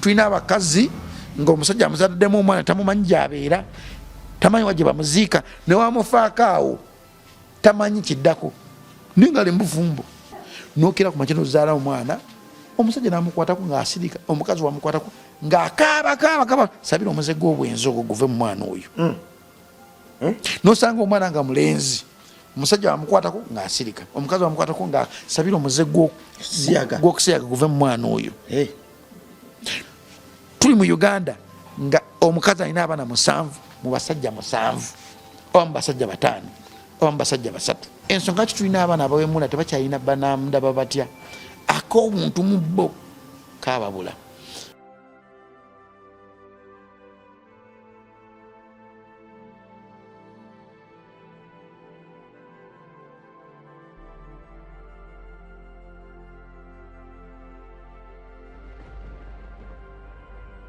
Tulina abakazi ngaomusajja amuzaddemu omwana tamumanyi gyabeera, tamanyi wa gye bamuziika, newamufaako awo tamanyi kiddako, naye nga ali mubufumbo. Nokera ku makya nozaala omwana, omusajja namukwatako ngaasirika, omukazi wamukwatako ngaakaabakaabakaba. Sabira omuze gw'obwenzi ogwo guve mu mwana oyo. Nosanga omwana nga mulenzi, omusajja wamukwatako ngaasirika, omukazi wamukwatako nga sabira omuze gw'okusiyaga guve mu mwana oyo. Tuli mu Uganda nga omukazi alina abaana 7 mu basajja 7, oba mu basajja 5, oba mu basajja 3. Ensonga ki tulina abaana abawemula tebakyalina banamundaba batya, ak'obuntu mu bo kababula.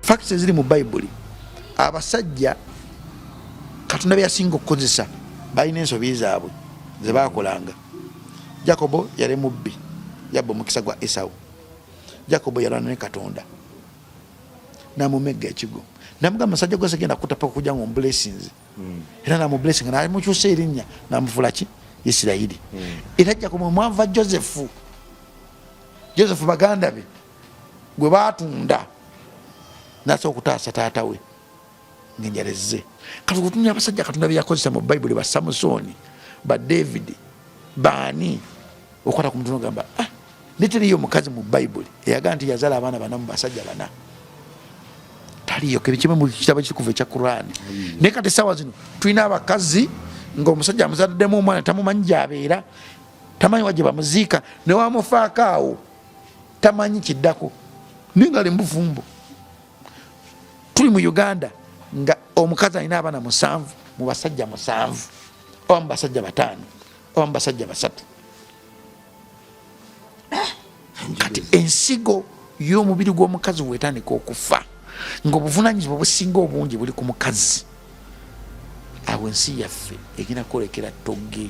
Facts eziri mu Bayibuli, abasajja Katonda byeyasinga okukozesa balina ensobi zaabwe zebakolanga. Jakobo yali mubbi, yabba omukisa gwa Esau. Jakobo yalwana ne Katonda namumegga ekigo, namugamba musajja gwe segenda kutta paka kujja nga omublessinze. Era namublessinga, namukyusa erinnya namufula ki Isirayiri. Era Jakobo mwava Josefu. Josefu baganda be gwe batunda nasobola okutaasa taata we ngenjala ezze. Kati okutunya abasajja Katonda byeyakozesa mu Bayibuli, ba Samusooni, ba David, baani, okwata ku mutono gamba ah, ne teriyo omukazi mu Bayibuli eyagaa nti yazaala abaana bana mu basajja bana, taliyo. Kebikimu mu kitabo ekitukuvu ekya Kurani. Naye kati essaawa zino tulina abakazi ng'omusajja amuzaddemu omwana tamumanyi gyabeera, tamanyi wa gye bamuziika, newamufaako awo tamanyi kiddako, naye nga ali mubufumbo. Tuli mu Uganda nga omukazi alina abaana 7 mu basajja 7, oba mu basajja 5, oba mu basajja 3. Kati ensigo y'omubiri gw'omukazi wetandika okufa ng'obuvunanyizibwa obusinga obungi buli ku mukazi, awo ensi yaffe egenda kwolekera ttogge,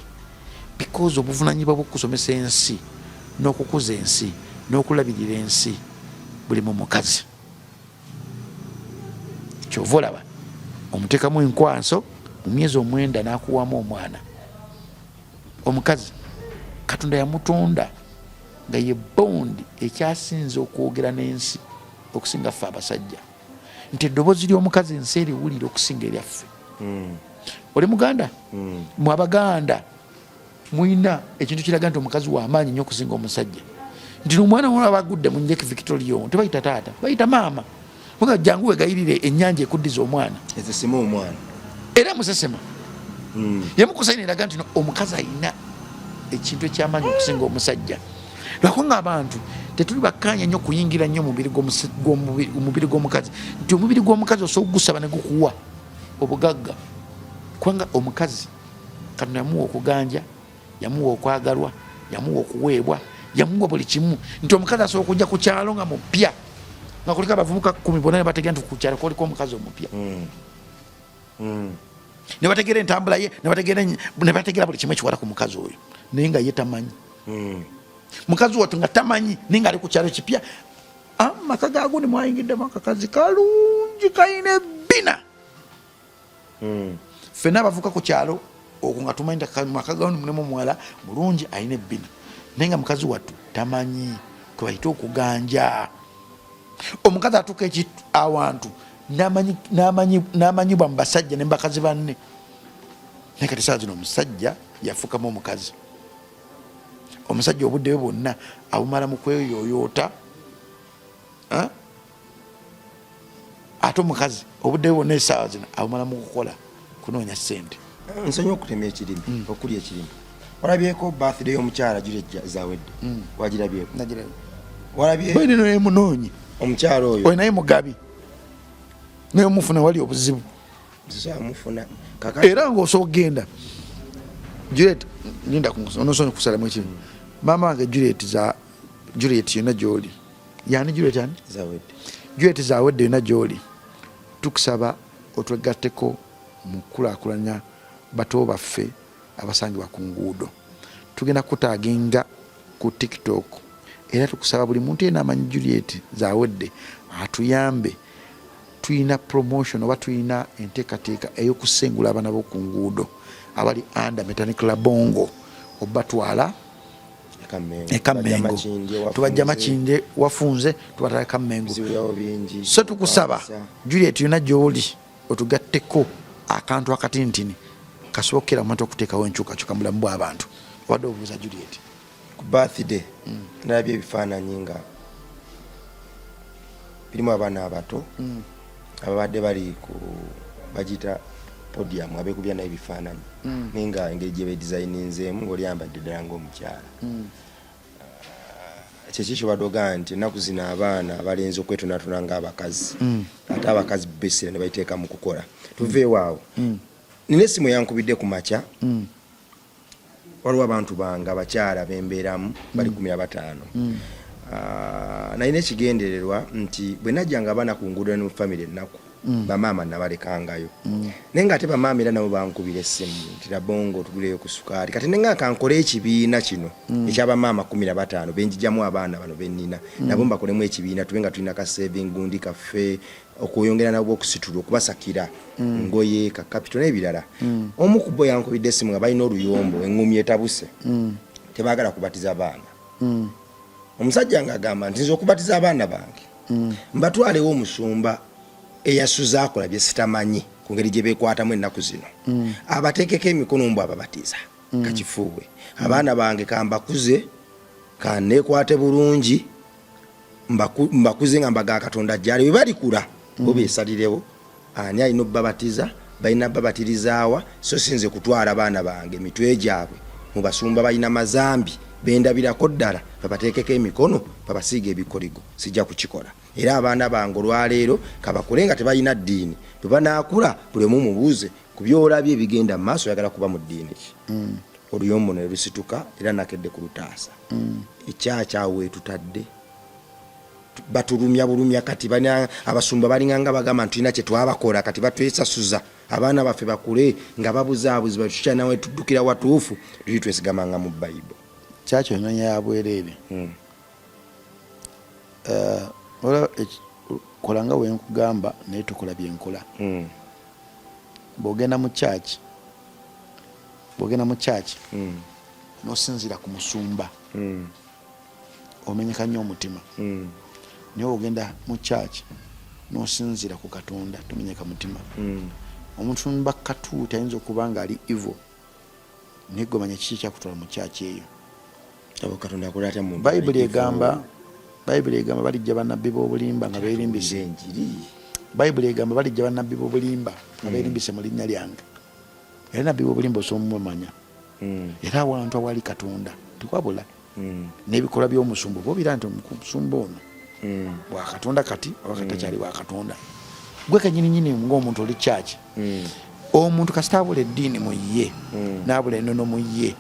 because obuvunanyizibwa bw'okusomesa ensi n'okukuza ensi n'okulabirira ensi buli mu mukazi. Kyova olaba omuteekamu enkwanso mu myezi 9 n'akuwamu omwana. Omukazi Katonda yamutonda nga ye bondi ekyasinze okwogera n'ensi okusinga ffe abasajja, nti eddoboozi ly'omukazi ensi eriwulira okusinga eryaffe. Oli muganda? Mwe abaganda mulina ekintu kiraga nti omukazi w'amaanyi nnyo okusinga omusajja, nti omwana waba agudde mu Lake Victoria tebayita taata, bayita maama. Muga jangu wegayirire ennyanja ekuddiza omwana, esesema omwana era musesema. Yemukusaina eraga nti omukazi alina ekintu ekyamaanyi okusinga omusajja, lwakubanga abantu tetuli bakkaanya nnyo kuyingira nnyo omubiri gw'omukazi, nti omubiri gw'omukazi osobola okugusaba ne gukuwa obugagga, kubanga omukazi Katonda yamuwa okuganja, yamuwa okwagalwa, yamuwa okuweebwa, yamuwa buli kimu, nti omukazi asobola okujja ku kyalo nga mupya nga kuliko abavubuka 10 bonna ne bategeera nti ku kyalo kuliko omukazi omupya. Ne bategeera entambula ye, ne bategeera buli kimu ekikwata ku mukazi oyo, naye nga ye tamanyi. Mukazi wattu nga tamanyi, naye nga ali ku kyalo kipya, amaka gago ne mwayingiddemu akakazi kalungi kalina ebbina. Ffenna abavuka ku kyalo okwo nga tumanyi nti maka gawo mulimu omuwala mulungi alina ebbina, naye nga mukazi wattu tamanyi kwe bayita okuganja. Omukazi atuuka awantu n'amanyibwa mu basajja ne mu bakazi banne, naye kati saawa zino omusajja yafuukamu omukazi. Omusajja obudde bwe bwonna abumala mu kweyoyoota, ate omukazi obudde bwe bwonna essaawa zino abumala mu kukola kunoonya ssente. Nsonyi okutema ekirimi, okulya ekirimi. Walabyeko birthday y'omukyala Juliet Zawedde? Wagirabyeko? Nagirabye. Walabye? Bwe naye munoonyi. Omukyala oyo. Oyo naye mugabi. Naye omufuna wali obuzibu. Nzamufuna. Era ng'osobola okugenda. Juliet, linda onosonyi okusalamu ekimu. Maama wange Juliet za Juliet yonna gy'oli. Yani Juliet ani? Zawedde. Juliet Zawedde yonna gy'oli. Tukusaba otwegatteko mu kukulaakulanya bato baffe abasangibwa ku nguudo. Tugenda kutaginga ku TikTok Era tukusaba buli muntu yena amanyi Juliet Zawedde atuyambe. Tulina promotion oba tulina enteekateeka ey'okusengula abaana b'oku nguudo abali under Metanik Labongo obatwala ekammengo, tubajja Makindye wafunze, tubatwala ekammengo. So tukusaba Juliet yona gy'oli otugatteko akantu akatinitini kasobokera omuntu okuteekawo enkyukakyuka mu bulamu bw'abantu. Obadde obuuza Juliet ku birthday, nalabye ebifaananyi nga birimu abaana abato ababadde bali ku bagiyita podium, abekubya nayo ebifaananyi, naye nga engeri gye bedesigninzeemu ngaoli ayambadde ddala ngaomukyala. Kyeki kyobadde ogamba nti ennaku zino abaana abalenzi okwetonatona ngaabakazi, ate abakazi besira ne bayiteeka mu kukola? Tuveewaawo. Nina essimu eyankubidde ku makya. Waliwo abantu bange abakyala bembeeramu bali 15. Nalina ekigendererwa nti bwe najjanga abaana ku nguudo ne mu famire ennaku, bamaama nabalekangayo, naye ngaate bamaama era nabo bankubira essimu nti, "Labongo, otuguleyo ku sukaali." Kati nenga kankole ekibiina kino ekyabamaama 15 benjijamu abaana bano benina nabo, mbakolemu ekibiina tube nga tulina ka saving gundi kaffe okweyongera nabo okusitula, okubasakira ngoye, ka capital n'ebirala. Omu ku bo yankubidde essimu nga balina oluyombo, eŋŋumi etabuse, tebaagala kubatiza baana. Omusajja ng'agamba nti, "Nze okubatiza abaana bange mbatwalewo omusumba eyasuze akola bye sitamanyi ku ngeri gye beekwatamu ennaku zino, abateekeko emikono mbu ababatiza kakifuuwe. Abaana bange kambakuze, kaneekwate bulungi, mbakuze nga mbaga Katonda gyali. Bwe balikula bo beesalirewo ani alina obbabatiza, balina babatirizaawa. So sinze kutwala baana bange emitwe gyabwe mu basumba balina mazambi bendabirako ddala, babateekeko emikono, babasiiga ebikoligo. Sijja kukikola. Era abaana bange olwaleero kabakule nga tebalina ddiini. Bwe banaakula, buli omu mubuuze ku byolabye ebigenda mu maaso, oyagala kuba mu ddiini ki?" Oluyombo ne lusituka era nakedde ku lutaasa. Ekyakyawo wetutadde batulumya bulumya. Kati abasumba balinganga bagamba nti tulina kyetwabakola, kati batwesasuza. Abaana baffe bakule nga babuzaabuzi, tukyanawe tuddukira watuufu, tuli twesigamanga mu Bayibo. Kyakyo enonya ya bwereere. Olaba kola nga wenkugamba, naye tokola byenkola. Bwogenda mu church nosinzira ku musumba, omenyeka nnyo omutima. Naye ogenda mu church nosinzira ku Katonda, tomenyeka mutima. Omusumba katuuti ayinza okuba nga ali evil, naye gwe manya kiki ekyakutwala mu church eyo. Abo Katonda akola atya mu Bayibuli egamba balijja bannabbi b'obulimba nga beerimbise. Enjiri. Bayibuli egamba balijja bannabbi b'obulimba nga beerimbise mu linnya lyange. Era nabbi b'obulimba osobola mumanya. Era awantu awali Katonda tekwabula n'ebikolwa by'omusumba, oba obira nti omusumba ono bwa Katonda kati oba kati takyali bwa Katonda. Gwe kenyininyini ng'omuntu oli kyaki, omuntu kasita abula eddiini mu ye n'abula enono mu ye,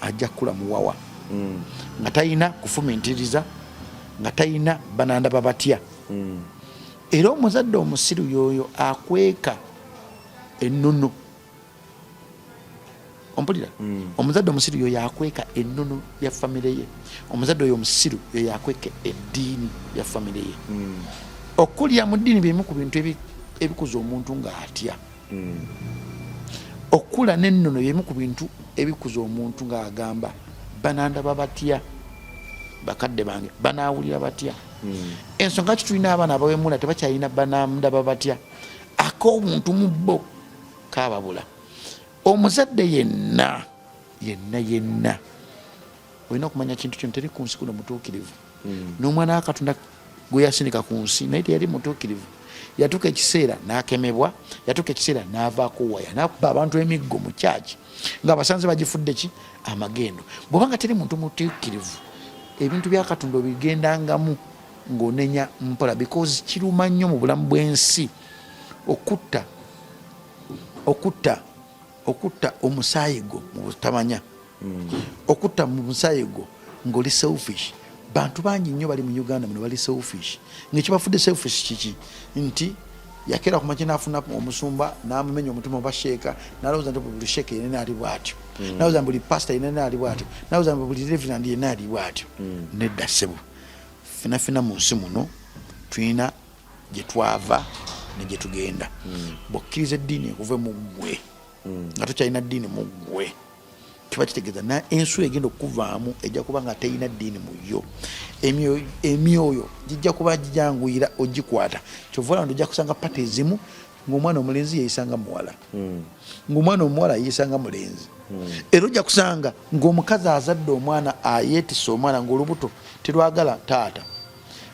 ajja kukula muwawa nga talina kufumintiriza, nga talina banandaba batya. Era omuzadde omusiru yoyo akweka ennono. Ompulira? Omuzadde omusiru yoyo akweka ennono ya famire ye. Omuzadde oyo omusiru yoyo akweka eddiini ya famire ye. Okulya mu ddiini byemu ku bintu ebikuza omuntu ng'atya. Okula n'ennono byemu ku bintu ebikuza omuntu ng'agamba, "Banandaba batya bakadde bange? Banawulira batya?" Ensonga ki tulina abaana abawemula, tebakyalina banandaba batya, ak'obuntu mu bo kababula. Omuzadde yenna yenna yenna olina okumanya kintu kino: teri ku nsi kuno mutuukirivu. N'omwana wa Katonda gwe yasindika ku nsi naye teyali mutuukirivu. Yatuuka ekiseera n'akemebwa, yatuuka ekiseera n'avaako waya, n'akuba abantu emiggo mu kyaki nga abasanze bagifudde ki amagendo. Bw'oba nga teri muntu mutuukirivu, ebintu bya Katonda obigendangamu ng'onenya mpola, because kiruma nnyo mu bulamu bw'ensi okutta omusaayi gwo mu butamanya, okutta mu musaayi gwo ng'oli selfish. Bantu bangi nnyo bali mu Uganda muno bali selfish. Ngaekibafudde selfish kiki? Nti Yakeera ku makya n'afuna omusumba n'amumenya omutima oba sheeka, n'alowooza nti buli sheeka yenna ali bw'atyo, n'alowooza nti buli pasita yenna ali bw'atyo, n'alowooza nti buli reverend yenna ali bw'atyo. Nedda ssebo, ffena ffena mu nsi muno tulina gye twava ne gye tugenda. Bw'okkiriza eddiini ekuve mu ggwe, nga tokyalina ddiini mu ggwe, kiba kitegeeza na ensulo egenda okukuvaamu ejja kuba nga terina ddiini mu yo. Emyoyo gijja kuba gijanguyira ogikwata. Kyova olaba nti ojja kusanga party ezimu ng'omwana omulenzi yeeyisa nga muwala, ng'omwana omuwala yeeyisa nga mulenzi. Era ojja kusanga ng'omukazi azadde omwana ayeetisse omwana ng'olubuto terwagala taata,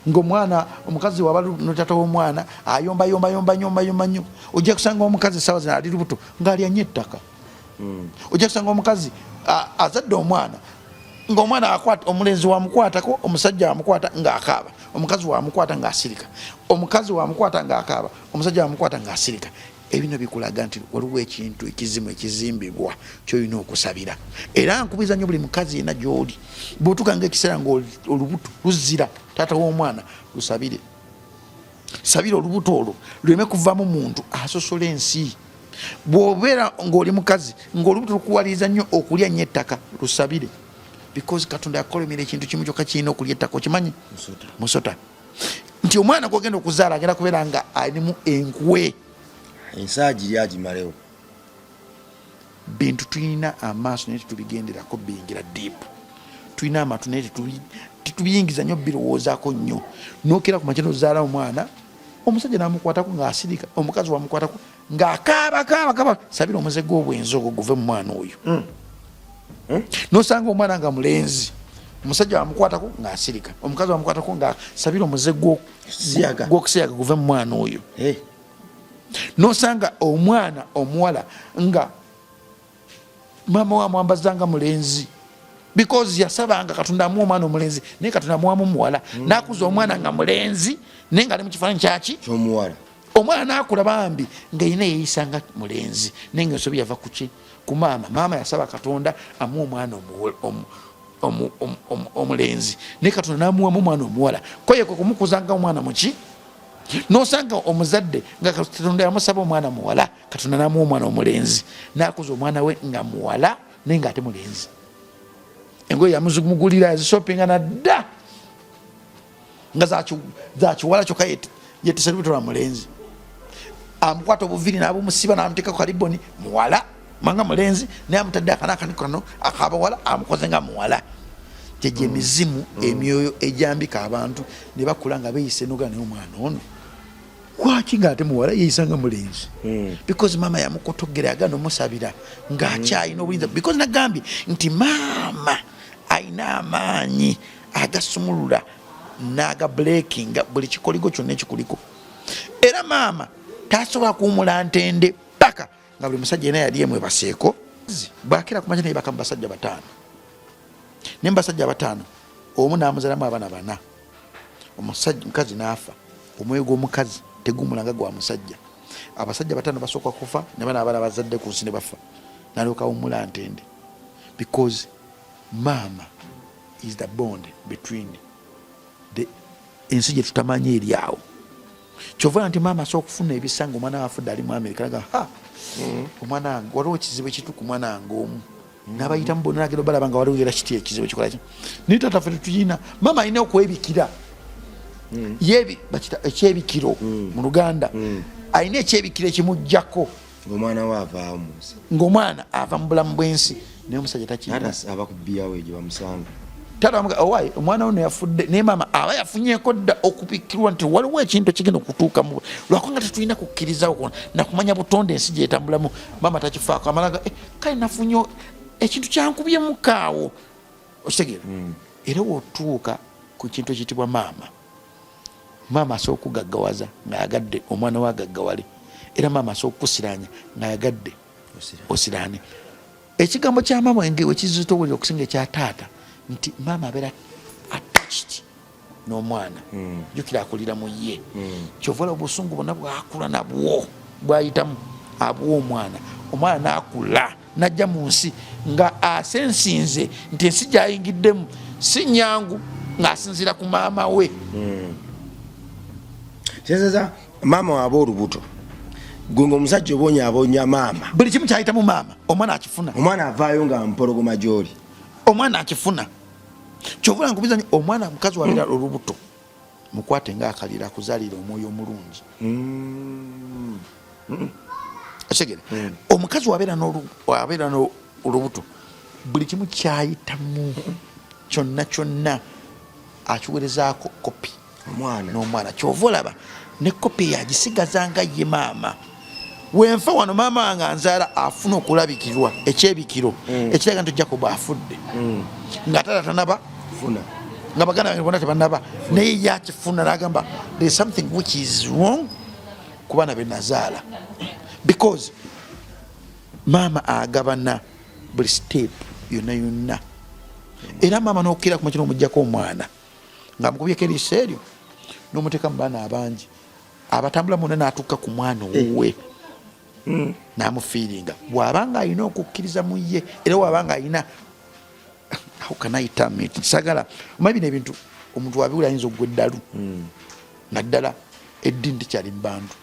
ng'omwana omukazi waba notata w'omwana ayomba yomba yomba yomba yomba nnyo. Ojja kusanga omukazi essaawa zino ali lubuto ng'alya nnyo ettaka. Ojja kusanga omukazi azadde omwana ng'omwana akwata omulenzi wamukwatako, omusajja amukwata ng'akaaba, omukazi wamukwata ng'asirika, omukazi wamukwata ng'akaaba, omusajja wamukwata ng'asirika. Ebino bikulaga nti waliwo ekintu ekizimu ekizimbibwa kyolina okusabira. Era nkubiza nnyo buli mukazi yenna gy'oli, bw'otuuka ng'ekiseera ng'olubuto luzira taata w'omwana, lusabire. Sabira olubuto olwo luleme kuvamu muntu asosola ensi. Bw'obeera ng'oli mukazi ng'olubuto lukuwaliriza nnyo okulya nnyo ettaka, lusabire, because Katonda yakolemera ekintu kimu kyokka kirina okulya ettaka. Okimanyi? Musota. Nti omwana gwogenda okuzaala agenda kubeera nga alimu enkwe. Ensaagiri agimalewo. Bintu tulina amaaso naye tetubigenderako biyingira deep, tulina amatu naye tetubiyingiza nnyo birowoozaako nnyo. Nokera ku makya nozaala omwana, omusajja namukwatako ng'asirika, omukazi wamukwatako ng'akaaba kaaba kaaba. Sabira omuze gw'obwenzi ogwo guve mu mwana oyo. Nosanga omwana nga mulenzi, omusajja wamukwatako ng'asirika, omukazi wamukwatako nga sabira omuze gw'okusiyaga guve mu mwana oyo. Nosanga omwana omuwala nga maama we amwambazanga mulenzi, because yasabanga Katonda amuwa omwana omulenzi, naye Katonda amuwamu muwala. Nakuza omwana nga mulenzi naye nga ali mu kifaananyi kyaki? Kyomuwala. Omwana nakula bambi nga yina yeyisanga mulenzi, naye nga ensobi yava kuki? Ku maama. Maama yasaba Katonda amuwa omwana omulenzi, naye Katonda namuwamu omwana omuwala. Koye kwe kumukuzanga omwana muki. Nosanga omuzadde nga Katonda yamusaba omwana muwala, Katonda namuwa omwana omulenzi, nakuza omwana we nga muwala naye nga ate mulenzi. Engoye yamugulira, yazisopinga nadda nga zakiwala, kyokka yetise lubuto lwa mulenzi. Amukwata obuviri nabumusiba namuteekako kaliboni muwala manga mulenzi, naye amutadde akana akani kano akabawala, amukoze nga muwala. Gyegyo emizimu, emyoyo ejambika abantu ne bakula nga beeyisa enoga. Naye omwana ono lwaki nga ate muwala yeeyisa nga mulenzi? Because maama yamukotogera, yagana omusabira ng'akyalina obuyinza, because nagambye nti maama ayina amaanyi agasumulula n'agabreakinga buli kikoligo kyonna ekikuliko. Era maama tasobola kuwumula ntende paka nga buli musajja yena yali emwebaseeko. Bwakera kumakya neyebaka mu basajja bataano, naye mu basajja bataano omu n'amuzalamu abaana bana, omusajja mukazi n'afa. Omwoyo gw'omukazi tegumula nga gwa musajja. Abasajja bataano basooka kufa ne bana abaana bazadde ku nsi ne bafa, nalyoka awumula ntende, because maama is the bond between the ensi gye tutamanyi eri awo. Kyova nti maama asobola okufuna ebisa nga omwana wafudde ali mu Amerika, naga ha, omwana wange, waliwo ekizibu ekitu ku mwana wange omu, nabayitamu bonna, nagenda obalaba nga waliwo era kiti ekizibu ekikola ki. Naye taata ffe tetuyina. Maama alina okwebikira. Yebi bakita ekyebikiro mu Luganda. Alina ekyebikiro ekimuggyako ng'omwana we avaawo mu nsi, ng'omwana ava mu bulamu bw'ensi, naye omusajja takirina. Taata aba kubbiyawo egyo bamusanga. Taata bamuga owaaye omwana ono yafudde, naye maama aba yafunyeko dda okubikirwa nti waliwo ekintu ekigenda okutuukamu. Lwakubanga tetulina kukkirizawo nakumanya butonde ensi gyetambulamu. Maama takifaako, amalaga kale nafunye ekintu kyankubyemukaawo, okitegeera? Era wotuuka ku kintu ekiyitibwa maama, maama asobola okugaggawaza ng'ayagadde omwana we agaggawale, era maama asobola okukusiraanya ng'ayagadde osiraane. Ekigambo kya maama enge wekizitowulira okusinga ekya taata, nti maama abeera attached n'omwana. Jjukira akulira mu ye. Kyova olaba obusungu bwonna bwakula nabwo bwayitamu abuwa omwana, omwana n'akula najja mu nsi nga asensinze nti ensi gyayingiddemu si nyangu, ng'asinziira ku maama we. Kyezeza. Maama waaba olubuto, gwe nga omusajja obonyaabonya maama. Buli kimu kyayitamu maama, omwana akifuna. Omwana avaayo nga mpologoma gyoli. Omwana akifuna. Kyovula nkubiza nyo omwana mukazi wabeera olubuto, mukwate nga akalira, akuzalira omwoyo omulungi. Okitegere? Omukazi wabeera n'olubuto, buli kimu kyayitamu kyonna kyonna akiwerezaako kopi omwana. N'omwana. Kyova olaba ne kopi eyo agisigaza nga ye maama. Wenfa wano, maama wange anzaala afuna okulabikirwa ekyebikiro ekiraga nti Jacob afudde nga taata tanaba funa, nga baganda bange bonna tebanaba, naye yakifuna nagamba there is something which is wrong ku baana benazaala, because maama agabana buli step yonna yonna. Era maama n'okukira ku makino omugjako omwana nga mukubyeko eriiso eryo n'omuteeka mu baana abangi abatambula munda, n'atuuka ku mwana owuwe n'amufiiringa bw'abanga alina okukkiriza mu ye. Era bw'abanga alina, how can I term it, sagala omanyi bino ebintu omuntu wabiwula ayinza okugwa eddalu, naddala eddiini tekyali mu bantu.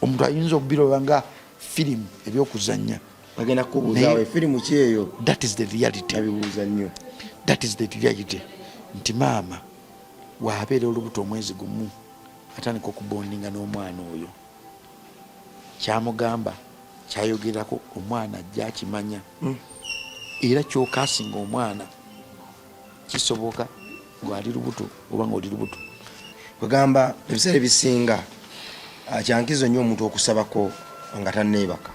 Omuntu ayinza okubiroba nga firimu ebyokuzanya. Bagenda kukubuuzaawo, efirimu ki eyo? That is the reality. Babibuuza nnyo. That is the reality, nti maama waabeera olubuto omwezi gumu atandika okubondinga n'omwana oyo, kyamugamba, kyayogerako, omwana ajja akimanya. Era kyokasinga omwana kisoboka ng'ali lubuto oba ng'oli lubuto. Kwegamba ebiseera ebisinga kyankizo nnyo omuntu okusabako nga tanneebaka.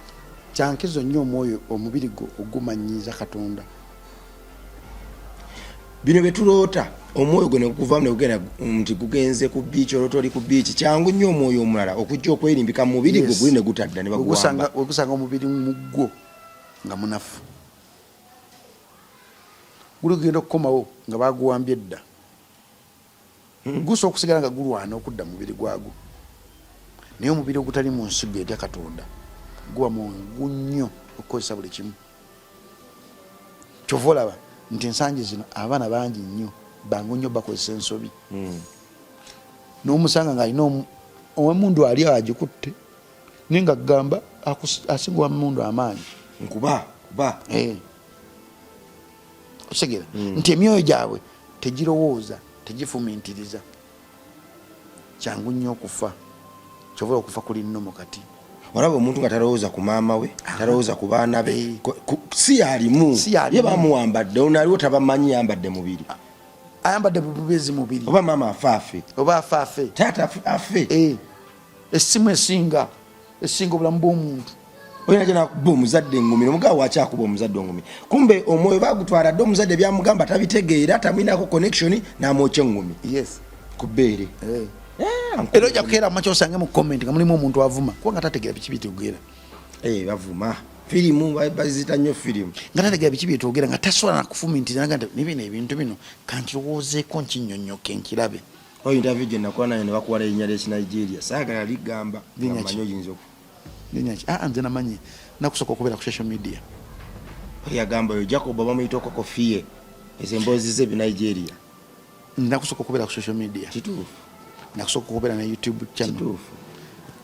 Kyankizo nnyo omwoyo, omubiri gwo ogumanyiiza Katonda. Bino byetuloota, omwoyo gwe neguvamu negugenda nti gugenze ku biiki, olwoota oli ku biiki, kyangu nnyo omwoyo omulala okujja okwerimbika mu mubiri gwe guli ne gutadda ne baguwamba. Wegusanga omubiri mugwo nga munafu, guli gugenda okukomawo nga baguwambye edda. Gusobola okusigala nga gulwana okudda mu mubiri gwagwo, naye omubiri ogutali mu nsigo etya Katonda guba mwangu nnyo okukozesa buli kimu. Kyova olaba nti ensangi zino abaana bangi nnyo bangu nnyo bakozesa ensobi, n'omusanga ng'alina owemundu ali awo agikutte, naye nga gamba asinga owamundu amaanyi. Nkuba kuba. Okitegeera nti emyoyo gyabwe tegirowooza, tegifumintiriza, kyangu nnyo okufa. Kyova okufa kuli nnomo kati. Olaba omuntu nga talowooza ku maama we, talowooza ku baana be, si yalimu. Si yalimu. Ye bamuwambadde, ono aliwo tabamanyi, yambadde mubiri. Ayambadde bubezi mubiri. Oba maama afe afe, oba afe afe, taata afe. Essimu esinga obulamu bw'omuntu. Oyina gye nakuba omuzadde engumi, nomugaba waki akuba omuzadde engumi? Kumbe omwoyo bagutwala dde, omuzadde byamugamba tabitegeera, tamwinako connection, namwokya engumi ku bbeere. Era ojja kukeera mumakya osange mu comment nga mulimu omuntu avuma kubanga tategeera biki byetwogera. Bavuma firimu, bazita nnyo firimu. Nga tategeera biki byetwogera, nga tasobola nakufumintiriza nga nti nibino ebintu bino kankirowoozeeko, nkinyonyoke, nkirabe. Oyo interview gye nakola naye ne bakuwala erinnya ly'Ekinigeria, saagala ligamba nga Linnya ki? mmanyi oyinza oku Linnya ki? Aa, nze namanyi nakusooka okubeera ku social media. Yagamba oyo Jacob bamuyita Okokofiye, ezo emboozi ze Binigeria. Nakusooka okubeera ku social media. Kituufu. Nakusooka okubeera ne YouTube channel. Kituufu.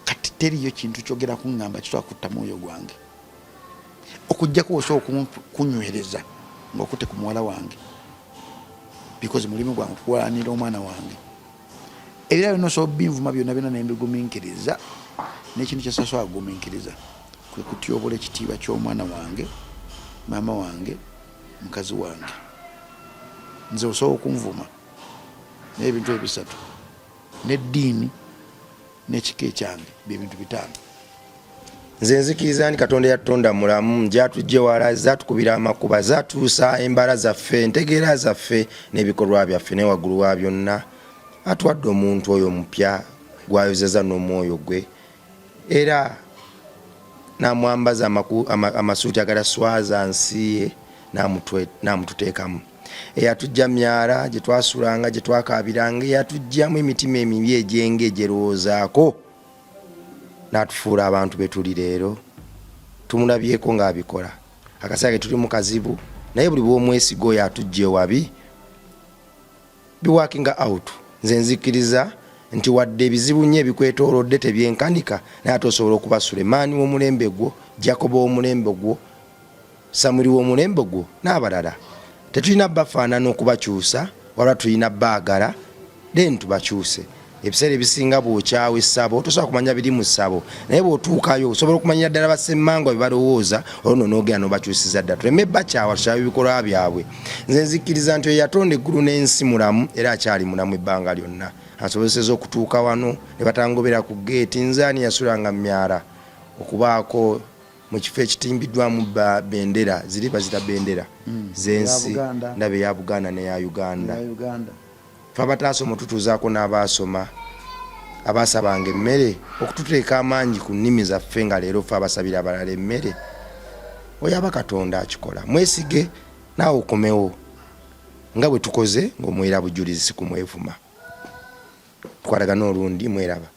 Kati teriyo kintu kyogera kuŋŋamba kitwala kutta mwoyo gwange, okugjako osobola kunywereza ng'okutte ku muwala wange, because mulimu gwange okuwalanira omwana wange. Ebirala byonna osobola binvuma byonna byonna nembigumiikiriza, n'ekintu kyesasobola kugumiikiriza kwe kutyobola ekitiibwa ky'omwana wange, maama wange, mukazi wange. Nze osobola okunvuma, naye ebintu ebisatu, n'eddiini n'ekika ekyange, byebintu bitaano. Nze nzikiriza nti Katonda yatutonda mulamu, gyatujje wala, zatukubira amakuba, zatuusa embala zaffe, entegeera zaffe n'ebikolwa byaffe, naye waggulu wa byonna atuwadde omuntu oyo omupya gwayozeza n'omwoyo gwe, era n'amwambaza amasuuti agataswaza nsi ye, n'amututeekamu. Eyatujja myala gye twasulanga, gye twakaabiranga, eyatujjamu emitima emibi egyenge egyerowoozaako, n'atufuula abantu be tuli leero. Tumulabyeko ng'abikola. Akaseera ke tuli mu kazibu, naye buli bw'omwesiga oyo atujja ewabi, biwakinga out. Nze nzikiriza Nti wadde ebizibu nnyo ebikwetoolodde tebyenkanika, naye ate osobola okuba Sulemaani w'omulembe gwo, Jakobo w'omulembe gwo, Samwiri w'omulembe gwo n'abalala. Tetulina bafaanana okubakyusa, wabula tulina baagala then tubakyuse. Ebiseera ebisinga bw'okyawa essabo tosobola kumanya biri mu ssabo, naye bw'otuukayo osobola okumanyira ddala bassemmangwa bye balowooza, olwo nno n'ogenda n'obakyusiza ddala. Tuleme bakyawa, tukyawe ebikolwa byabwe. Nze nzikkiriza nti oyo eyatonda eggulu n'ensi mulamu era akyali mulamu ebbanga lyonna. Ansobozeseza okutuuka wano ne batangobera ku ggeeti. Nze ani yasulanga mu myala okubaako mu kifo ekitimbiddwamu bendera ziri bazita bendera mm. z'ensi ndaba eya Buganda n'eya Uganda. Ffe abataasoma otutuuzaako n'abaasoma abaasabanga emmere okututeeka amaanyi ku nnimi zaffe nga leero ffe abasabira abalala emmere. Oyo aba Katonda akikola. Mwesige naawe okomewo nga bwe tukoze ng'omuweera bujulizi si kumwevuma. Tukwatagane olundi mweraba.